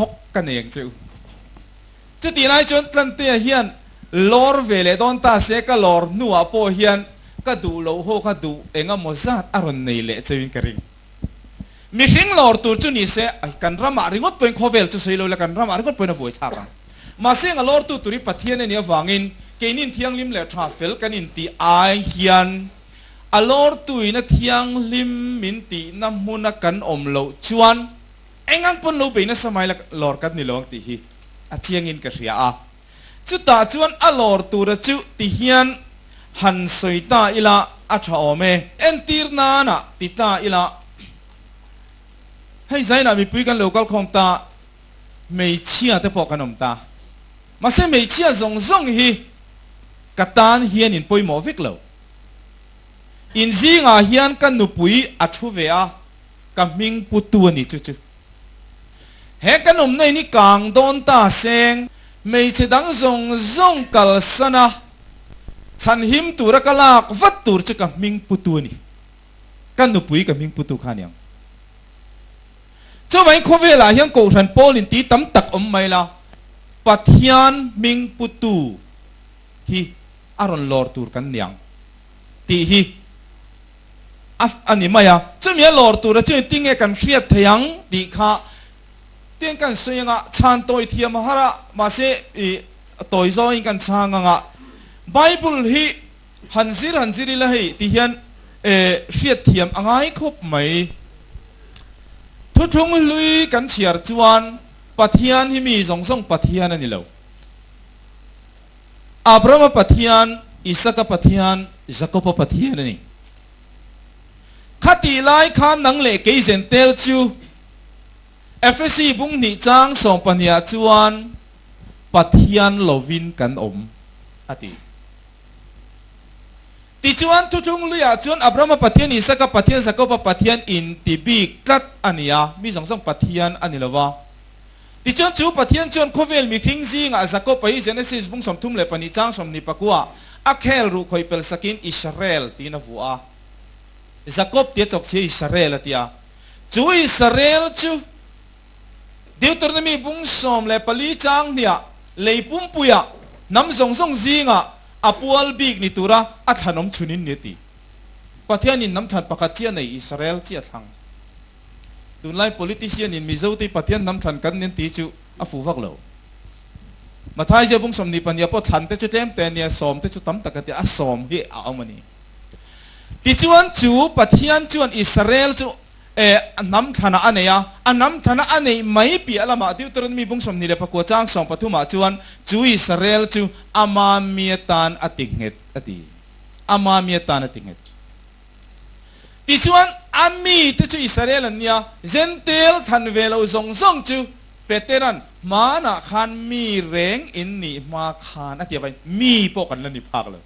Chhawk ka nei ang che u. Chutih lai chuan Tlantea hian lawr ve leh dawn ta se ka lawr hnuah pawh hian ka duh loh ho kha duh eng emaw zat a rawn nei leh cheuin ka ring. Mihring lawr tur chu ni se kan ramah ringawt pawhin khawvel chu sawi lo ila kan ramah ringawt pawhin a buai thlak ang. Mahse eng a lawrtu tur hi Pathian a nih avangin keinin thianghlim leh tha fel kan intih ai hian a lawrtuin a thianghlim min tihna hmuna kan awm loh chuan Eng ang pawn lo bei nasa mai la lawr kan ni lo ang tih hi a chiangin ka hria a. Chutah chuan a lawr tura chu ti hian han sawi ta ila a tha awm e. Entir nana ti ta ila, hei zainah mipui kan lo kal khawm ta, hmeichhia te pawh kan awm ta. Mahse hmeichhia zawng zawng hi ka tan hian in pawimawh vek lo. In zingah hian ka nupui a thu ve a. Ka hming putu a ni chu chu. He kan awmna in i kang dawn ta seng, hmeichhe dang zawng zawng kalsan a, chhan him tura ka lak vat tur chu ka hming putu a ni. Ka nupui ka hming putu kha a ni ang. Chuvangin khawvelah hian Kohhran pawl in ti tam tak awm mai la, Pathian hming putu hi a rawn lawr tur kan ni ang tih hi a a ni mai a, chumi a lawr tura chu engtin nge kan hriat thei ang tih kha tiang kan sawi anga chhan tawi thiam a har a, mahse ih tawi zawngin kan chhang anga Bible hi han zir han zir ila hei ti hian eh hriat thiam a ngai khawp mai. Thuthlung hlui kan chhiar chuan Pathian hi mi zawng zawng Pathian a ni lo. Abrahama Pathian, Isaka Pathian, Jakoba Pathian a ni. Khatih lai khan nang leh kei Zentel chu Efesi bung hnih chang sawmpahniah chuan Pathian lovin kan awm, a ti. Tichuan, thuthlung luiah chuan Abrahama Pathian, Isaka Pathian, Jakoba Pathian inti bik tlat a ni a, mi zawng zawng Pathian a ni lo va. Tichuan chu Pathian chuan khawvel mihring zingah Jakob-a hi Genesis bung 32 chang 24 a khel ruh khawih pel sakin Israel tiin a vuah a. Jakob tia chawk chhia Israel a ti a. Chu Israel chu Deuteronomy bung 14 chang hniah lei pumpuiah hnam zawng zawng zingah a pual bik ni tura a thlanawm chhunin ni a ti. Pathianin hnam thlan pakhat chiah nei Israel chiah a thlang. Tunlai politician in Mizo te Pathian hnam thlan kan nen tih chu a fuh vak lo. Mathai zia bung 22 pawh thlan te chu tlem te ania, sawm te chu tam tak a tia, a sawm hi a awm a ni. Tichuan chu Pathian chuan Israel chu eh hnam thlanah a nei a, a hnam thlana a neih mai piah lamah Deuteronomy bung 29 chang 13 ah chuan chu Israel chu ama mi atan a ti nghet a ti. Ama mi atan a ti nghet. Tichuan, a mite chu Israel an nia, Jentail thlan ve lo zawng zawng chu Petera'n hmanah khan mi reng in nih hma khan a ti avangin mi pawh kan la ni phak lo.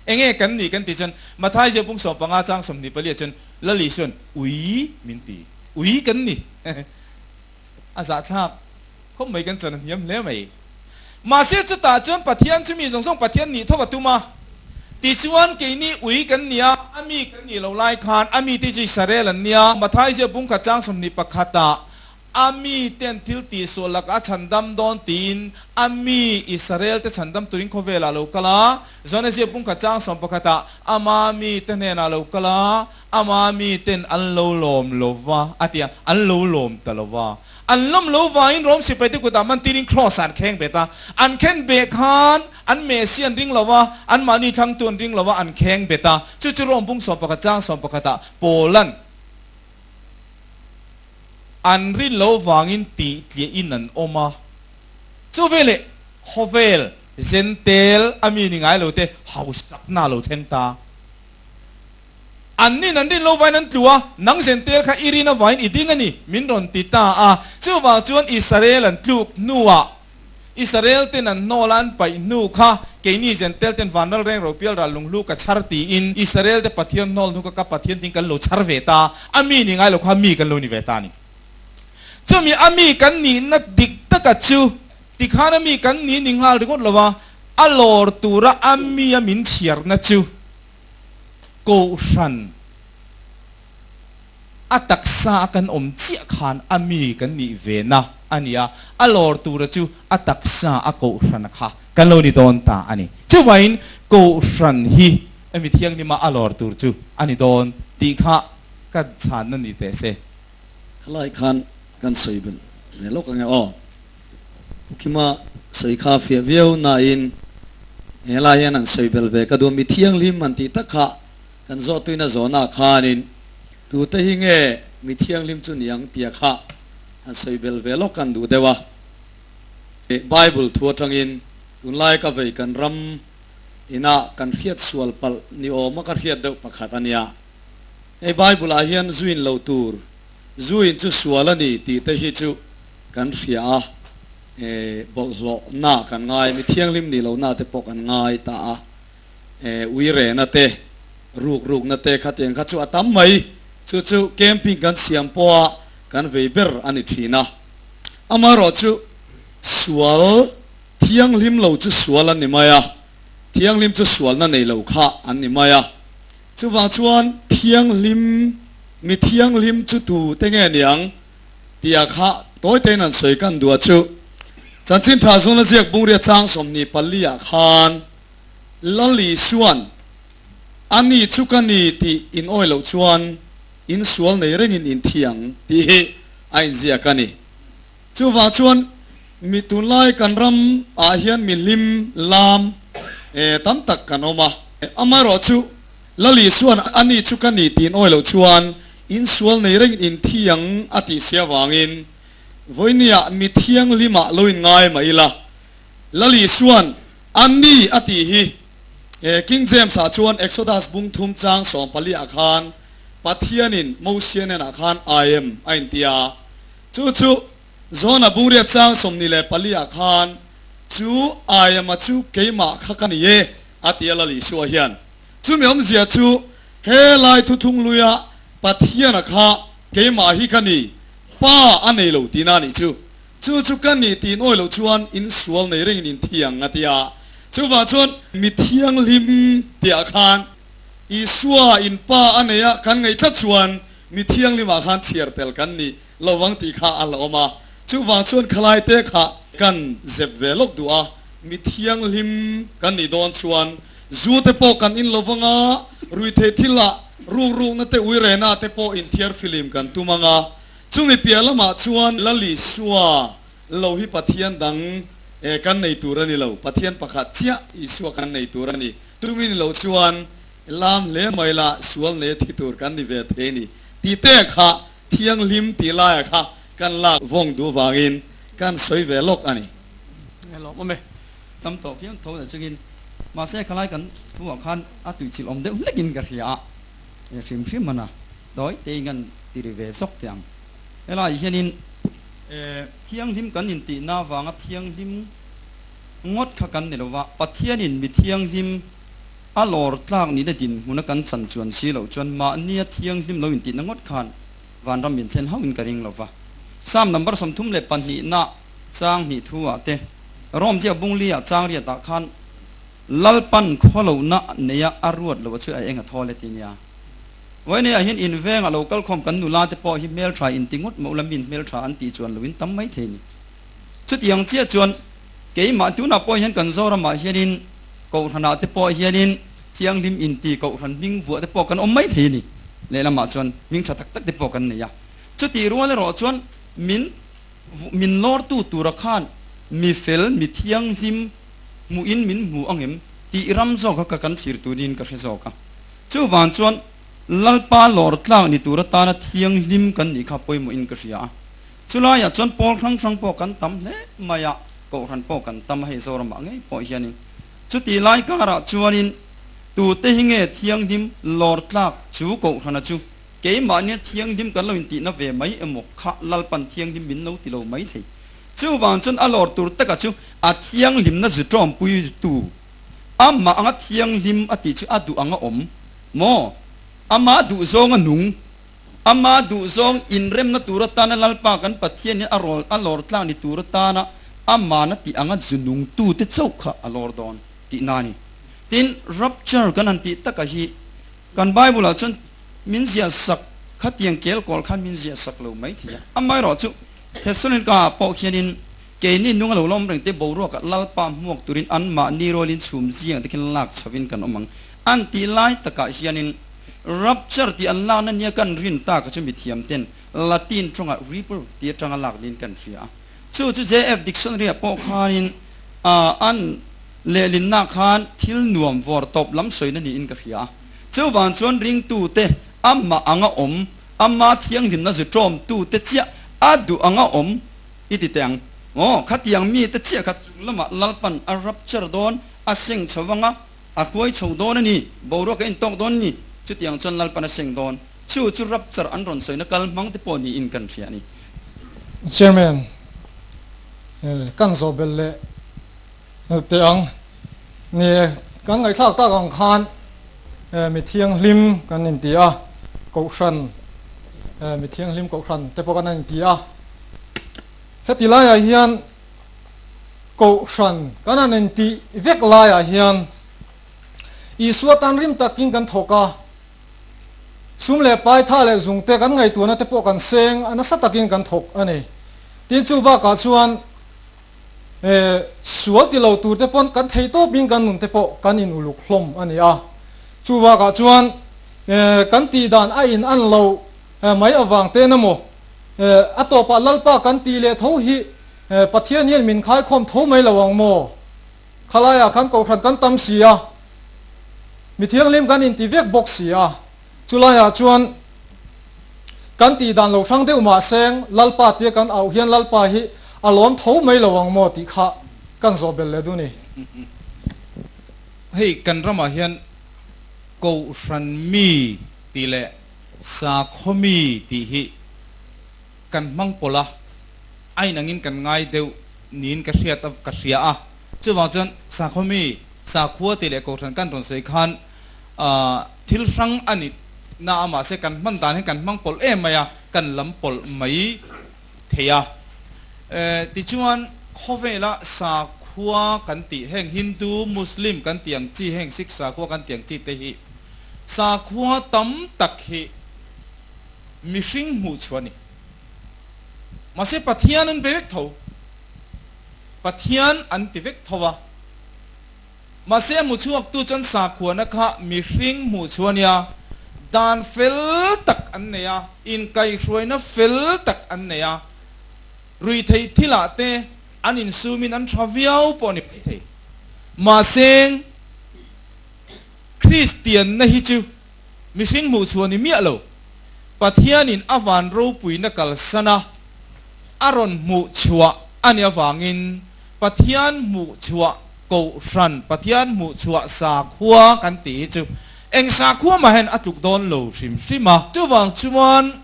Enge kan nih kan tih chuan Mathai zia pung 15 chang 24 ah chuan Lal Isua'n ui min ti. Ui kan ni. A zahthlak khawp mai kan chan a hniam hle mai. Mahse chutah chuan Pathian chu mi zawng zawng Pathian nih tho a tum a. Tichuan keini ui kan ni a, a mi kan nih loh lai khan a mite chu Israel an nia. Mathai zia pumkhat chang 21 ah a mite an thil tihsual lakah a chhandam dawn tiin a mi Israel te chhandam turin khawvelah a lo kal a. Johana zia pumkhat chang 11 ah ama mite hnenah a lo kal a, ama miten an lo lawm lo va a ti a, an lo lawm ta lo va. An lawm lo vangin Rom sipaite kutah mantirin Kraws ah an kheng bet a. An khen beh khan an Messiah an ring lo va, anmahni thlangtu an ring lo va, an kheng bet a. Chu chu Rom bung 11 chang 11 ah Paula'n an rin lo vangin tih tliahin an awm a. Chu veleh khawvel Zentel a mi ni ngai lo te hausakna a lo thleng ta. An nin an rin lo vain an tlu a, nang Zentel kha i rin avain i ding a ni, min rawn ti ta a. Chuvang chuan Israel an tluk hnuah, Israel ten an hnawl a an paih hnu kha, keini Zentel ten vanral reng ropial ral lunghlu ka chhar tiin Israel te Pathian hnawl hnu kha ka Pathian tiin kan lo chhar ve ta a, mi ni ngai lo kha mi kan lo ni ve ta a ni. Chumi a mi kan nihna dik taka chu tikhan a mi kan ni ni nghal ringawt lo a, a lawr tura a mi a min chhiarna chu, Kohhran a taksa a kan awm chiah khan a mi kan nih ve na a ni a, a lawr tura chu a taksa a kohhran kha kan lo ni dawn ta a ni. Chuvangin kohhran hi mi thianghlima a lawr tur chu a ni dawn tih kha ka chhanna ni teh se. Khalai khan kan sawi belh ve lawk ange aw. Pu Kima sawi kha fiah viau nain helai hian an sawi belh ve ka duh. Mi thianghlim an tih tak kha kan zawhtuina zawhna khanin tute hi nge mi thianghlim chu niang tia kha han sawi belh ve lawk kan duh deuh a. Bible thu atangin tunlai ka vei kan ram inah kan hriat sual palh ni awma ka hriat deuh pakhat a nia. Hei Bible ah hian zuin lo tur, zuin chu sual a ni tih te hi chu kan hria a, bawlhhlawh na kan ngai, mi thianghlim nih loh na te pawh kan ngai ta a, uirehna te, ruk rukna te khatiang kha chu a tam mai, chu chu camping kan siam pawha kan vei ber a ni thin a. Amaherawhchu sual thianghlim lo chu sual an ni mai a, thianghlim chu sualna nei lo kha an ni mai a. Chuvang chuan thianghlim, mi thianghlim chu tu te nge niang tia kha tawi tein an sawi kan duh a chu. Chanchin tha zuna ziak bungria chang 24 ah khan Lal Isuan a ni chu ka ni tih in awi loh chuan in sual nei rengin in thi ang tih hi a inziak a ni. Chuvang chuan mi tunlai kan ram ah hian mi hlim lam tam tak kan awm a. Amaherawh chu Lal Isuan a ni chu ka ni tiin awi loh chuan in sual nei reng in thi ang a tih si avangin vawinia mi thianghlim ah lo in ngai mah ila Lal Isuan a ni a tih hi King James ah chuan Exodus bung thum chang 14 ah khan Pathianin Mosia nen ah khan I am a inti a. Chu chu Jona bungriat chang 24 ah khan, Chu Aiama chu keimah kha ka ni e, a ti a Lal Isua hian. Chumi awmzia chu he lai thuthlung luia Pathiana kha keimah hi ka ni, Pa a nei lo tihna a nih chu. Chu chu ka ni tiin awi loh chuan in sual nei rengin in thi ang, a ti a. Chuvang chuan mi thianghlim tihah khan Isua in Pa a nei a kan ngaih tlat chuan mi thianghlimah khan chhiar tel kan ni lovang tih kha a la awm a, chuvang chuan khalai te kha kan zep ve lawk duh a, mi thianghlim kan nih dawn chuan zu te pawh kan in lovang a, ruithei thil ah ruk rukna te uirena te pawh inthiar filim kan tum ang a, chumi piah lamah chuan Lal Isua lo hi Pathian dang kan nei tur a ni lo, Pathian pakhat chiah Isua kan nei tur a ni, chumi ni lo chuan lam hle mai la sual nei thi tur kan ni ve thei ni tih te kha Thianghlim tih laia kha kan lak vawng duh vangin kan sawi ve lawk a ni. Nge lawm awm e. Tam tawh fiam tho leh chungin mahse khalai kan thuah khan a tuichilh awm deuh hlekin ka hria a, e hrim hrim hman a tawi tein kan ti ri ve zawk teh ang. Helaiah hianin e thianghlim kan intihna avanga thianghlim ngawt kha kan ni lova, Pathianin mi thianghlim A lawr tlak nihna dinhmuna kan chan chuan si loh chuan mahnia thianghlim lo intihna ngawt khan vanram min thlen hauhin ka ring lo va. Psalm number 32 na chang hnih thu ah te, Rom chiah bungli ah chang riat ah khan Lalpan khawlohna neia a ruat loh a chu a eng a thawl e ti nia. Vawiinei ah hian inveng a lo kal khawm kan nula te pawh hi hmeltha inti ngawt mah ula min hmeltha an tih chuan loin tam mai thei ni. Chutiang chiah chuan keimah tunah pawh hian kan Zoramah hianin Kohhranah te pawh hianin thianghlim inti kohhran hming vuah te pawh kan awm mai thei a ni. Lehlamah chuan hming tha tak tak te pawh kan nei a. Chutih rual erawh chuan min min lawrtu tura khan mi fel, mi thianghlim hmuhin min hmu angem tih ram zawk kha kan thlir turin ka hre zawk a. Chuvang chuan Lalpa lawr tlak ni tur atana thianghlim kan nih kha pawimawhin ka hria a. Chulaiah chuan pawl hrang hrang pawh kan tam hle mai a, kohhran pawh kan tam a, hei Zoramah ngei pawh hianin. Chutih lai karah chuanin tute hi nge thianghlim lawr tlak chu kohhrana chu keimahnia thianghlim kan lo intihna ve mai emaw kha Lalpan thianghlim min lo ti lo mai thei. Chuvang chuan a lawr tur taka chu a thianghlimna zu tawmpui tu amah anga thianghlim a tih chu a duh anga awm maw? Amah duhzawng a nung. Ama duhzawng inremna tur atana Lalpa kan Pathian hian a rawl a lawr tlang ni tur atana amana tih anga zu nungtute chauh kha a lawr dawn tihna a ni. Tin, rapture kan han tih taka hi kan Bible ah chuan min ziah sak khatiang kel kawl khan min ziah sak lo mai thei a. Amaherawhchu Thessalonika pawh khianin keini nung a lo lawm reng te boruakah Lalpa hmuak turin anmahni rualin chhum ziang te khian lak chhovin kan awm ang an tih lai takah hianin rapture tih an lakna nia kan rin taka chu mithiam ten Latin tawngah reaper tih atanga lak niin kan hria a. Chu chu JF Dictionary-ah pawh khanin an lehlinna khan thil nuam vawr tawp lam sawina niin ka hria a. Chuvang chuan ringtute amah anga awm, ama thianghlimna zu tawmtute chiah a duh anga awm i ti teh ang. Aw, khatiang mite chiah kha chung lamah Lalpan a rapture dawn, a seng chho vanga, a hruai chho dawn a ni, boruak a intawk dawn a ni, chutiang chuan Lalpan a seng dawn. Chu chu rapture an rawn sawina kal hmang te pawh niin kan hria a ni. Chairman, Kan zawh belh leh teh ang. Ni, kan ngaihthlak tak ang khan mi thianghlim kan inti a, Kohhran, mi thianghlim Kohhran te pawh kan inti a. Heti laiah hian Kohhran kan han intih vek laiah hian Isua tan rim takin kan thawk a. Sum leh pai tha leh zung te kan ngaihtuahna te pawh kan seng a nasa takin kan thawk a ni. Tin chu bakah chuan sual ti lo tur te pawn kan thei tawpin kan nun te pawh kan in uluk hlawm a ni a. Chu bakah chuan kan tih dan a in an lo mai avang ten emaw a tawpah Lalpa kan tih leh tho hi Pathian hian min khaikhawm tho mai lo ang maw? Khalaiah khan kohhran kan tam si a, mi thianghlim kan inti vek bawk si a, chulaiah chuan kan tih dan lo hrang deuh mah seng Lalpa tia kan auh hian Lalpa hi a lawm tho mai lo ang maw tih kha kan zawh belh leh dun i. Hei kan ramah hian kohhran mi tih leh sakhaw mi tih hi kan hmang pawlh a, a inangin kan ngai deuh niin ka hriat a, ka hria a. Chuvang chuan sakhaw mi, sakhua tih leh kohhran kan rawn sawi khan thil hrang a ni na a, mahse kan hman dan hi kan hmang pawlh em mai a, kan lam pawlh mai thei a. Tichuan khawvela sakhua kan tih heng Hindu, Muslim kan tih ang chi heng Sikh sakhua kan tih ang chi te hi sakhua tam tak hi mihring hmuh chhuah a ni. Mahse Pathian an be vek tho. Pathian an ti vek tho a. Mahse a hmu chhuaktu chuan sakhuana kha mihring hmuh chhuah a nia. Dan fel tak an nei a, inkaihhruaina fel tak an nei a. Ruihtheih thilah te an insumin an tha viau pawh a ni maithei. Mahse Kristianna hi chu Mihring hmuh chhuah ni miah lo. Pathianin a van ropuina kalsan a, a rawn hmuh chhuah a nih avangin Pathian hmuh chhuah kohhran, Pathian hmuh chhuah sakhua kan tih hi chu eng sakhua mah hian a tluk dawn lo hrim hrim a. Chuvang chuan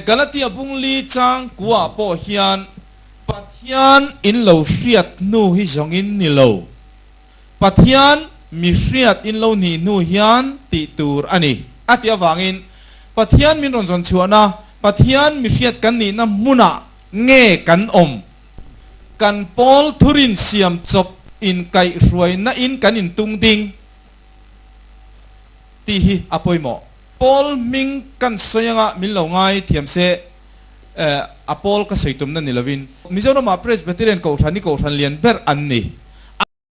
Galatia bungli changkuah pawh hian Pathian in lo hriat hnu hi zawngin ni lo. Pathian mi hriat in lo nih hnu hian tih tur a ni a tih avangin Pathian min rawn zawn chhuahna, Pathian mi hriat kan nihna hmunah nge kan awm? Kan pawl thurin siam chawp inkaihhruaina in kan intung ding tih hi a pawimawh. Pawl hming kan sawi anga min lo ngai thiam se a pawl ka sawi tumna ni lovin Mizoramah Presbyterian Kohhran hi Kohhran lian ber an ni.